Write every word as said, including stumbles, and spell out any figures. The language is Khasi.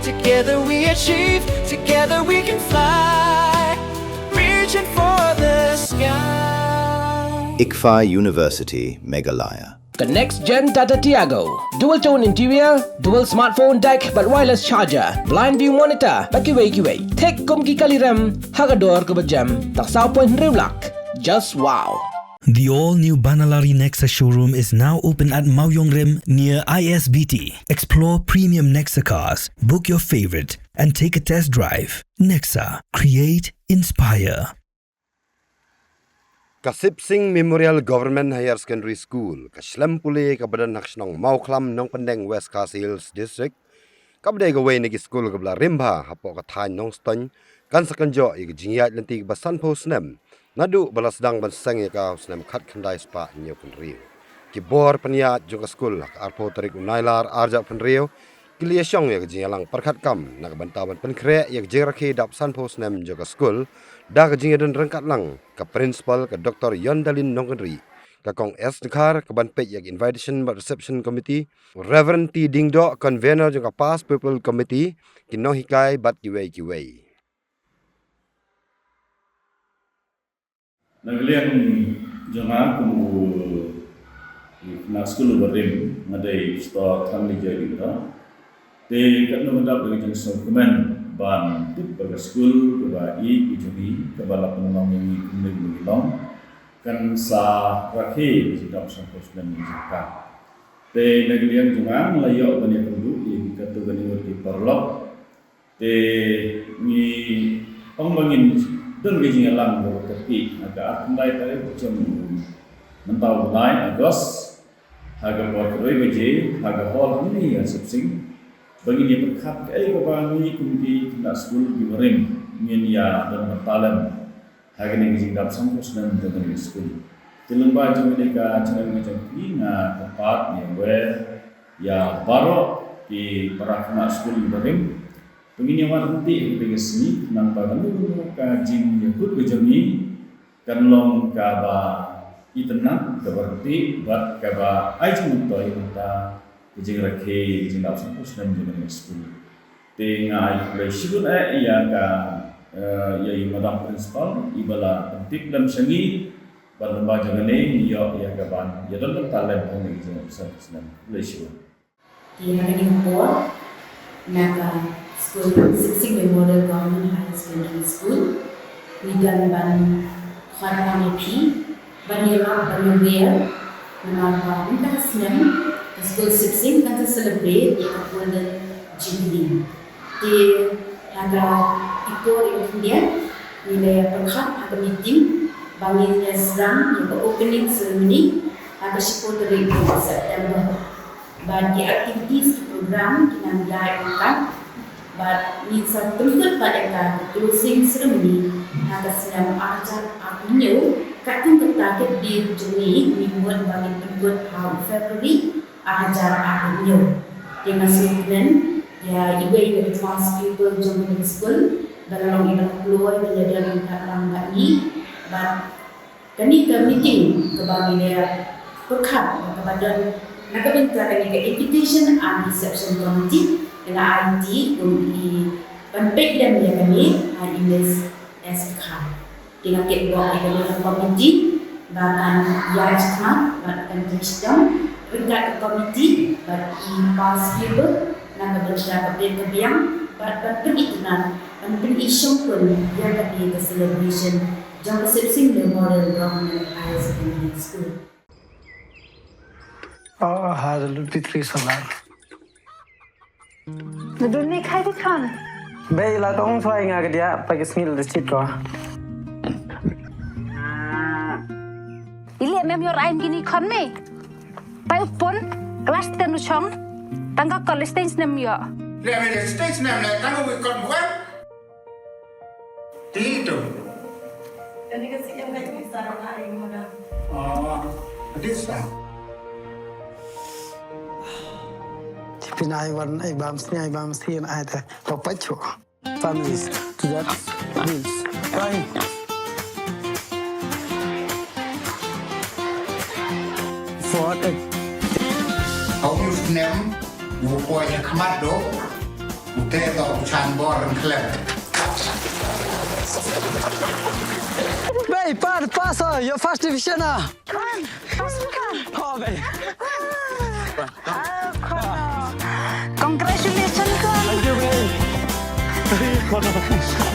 Together we achieve, together we can fly. Reaching for the sky. ICFAI University, Meghalaya. Ka next gen Tata Tiago. Dual tone interior, dual smartphone deck bad wireless charger, blind view monitor bad kiwei kiwei. Thik kum ki kali rem ha ka dor kaba jem. Tang saw point hynriew lak. Just wow. The all-new Banalari Nexa showroom is now open at Mawiong Rim near I S B T. Explore premium Nexa cars. Book your favorite and take a test drive. Nexa, create, inspire. Ka Sip Sing Memorial Government Higher Secondary School ka shlem pule kaba don ha ka shnong Mawkhlam, Nongpyndeng, West Khasi Hills District, kaba dei kawei na ki skul kaba la rim bha hapoh ka thaiñ Nongstoiñ, kan sa kynjoh ïa ka jingïaid lynti kaba sanphew snem naduh ba la sdang ban seng ïa ka ha u snem khatkhyndai spah hynñiewphew hynriew. Ki bor pynïaid jong ka skul ha ka arphew tarik u Nailar arhajar arphew hynriew ki la ïashong ïa ka jingïalang pyrkhat kam na ka bynta ban pynkhreh ïa ka jingrakhe dap sanphew snem jong ka skul da ka jingïadon ryngkat lang ka principal, ka Doktor Yondalin Nongkynrih, ka Kong S Dkhar, ka ban peit ïa ka invitation bad reception committee, Reverend T Diengdoh, convener jong ka Past Pupil Committee, ki nonghikai bad kiwei kiwei. Na ka liang jong nga kum u khynnah skul uba rim, nga dei Mister Thanlijoy Diengdoh. Te katno ka dap ka jingsngewkmen ban tip ba ka skul kaba ïeit ka jong ngi kaba la pynlong ïa ngi kumne kumne ki long kan sa rakhe ka jingdap sanphew snem ka jong ka. Te na ka liang jong nga nga la ïoh ban ïakynduh ïa katto katne ngut ki paralok. Te ngi ong ba ngin don ka jingïalang kaba kyrkieh ha ka arphew lai tarik jong mynta u bnai August, ha ka por khatwei baje ha ka hall hangne ha Sip Sing, ba ngin ïa pyrkhat kaei kaba ngi kum ki khynnah skul kiba rim ngin ïa don bynta lem ha kane ka jingdap sanphew snem jong kane ka skul. Te lyngba jong kane ka channel ka jong phi nga kyrpad ïa wer ïa baroh ki para khynnah skul kiba rim ba ngin ïa wad ryntih ha kane ka sngi khnang ba kano kano ka jingïakut ka jong ngi kan long kaba itynnad, kaba ryntih bad kaba ai jingmyntoi na ka bynta ka jingrakhe ka jingdap sanphew snem jong kane ka skul. Te nga ai khublei shibun eh ïa ka, eh, ïa i Madam Principal iba la pyntip lem sha ngi bad lyngba jong kane ngi ïoh ïa ka ban ïa don bynta lem ha kane ka jingdap sanphew snem. Khublei shibun. Te ha kane ka por na ka skul Sip Sing Memorial Government Higher Secondary School ngi don ban khot lang ïa phi ban ïalap ban ïawer namar ba mynta ka snem ka skul Sip Sing kan sa celebrate ïa ka Golden Jubilee. Te ha ka i por i khyndiat ngi la ïa pyrkhat ha ka meeting ba ngin ïa sdang ïa ka opening ceremony ha ka shiphew tarik u September. Bad ki activities, ki program ki nang ïaid ryngkat. Bad ngin sa pynkut pat ïa ka closing ceremony ha ka snem arhajar arphew hynñiew. Katkum kata ka date jong ngi ngi mut ba ngin pynkut ha u February arhajar arphew hynñiew. Te nga sngewkmen ïa iwei na ki past pupil jong kane ka skul ba la long iba la kloi ban ïadon ryngkat lang bad ngi. Bad kane ka meeting kaba ngi la pyrkhat kaba don na ka bynta kane ka invitation and reception committee, ka la ai ïa ngi kum i ban peit lem ïa kane ha i Miss S Dkhar. Te nga kitbok ïa kane ka committee ba kan ïaid khmat bad kan trei shitom ryngkat ka committee bad i past pupil na ka bynta ka bit ka biang bad ban pynitynnad ban pyni shongkun ïa kane ka celebration jong ka Sip Sing Memorial Government Higher Secondary School. Oh, hallelujah, Petri salar. Nadun ni khai di khan. Bei la tong suai nga ke dia, pagi sngil de chit ko. Ili mem yor ain gini khon me. Pai utpon, class ten u chong, tang ka college ten snem yo. Re me stage snem le, tang ka wi kon buat. Ti tu. Kani ka sih yang kayu ni sarang ai madam. Oh, this time. Pin ai wan ai bam sni ai bam sni ai ta. Papa chu. Families to that bills. Fine. For the. How you name? Wo ko ya khamat do. Ute to chan bor khlem. Bei, pat, pass, uh, your first division, ah. Come on, pass, come on. Oh, bei. Oh, come on. Congratulations, come on. Thank you, bei.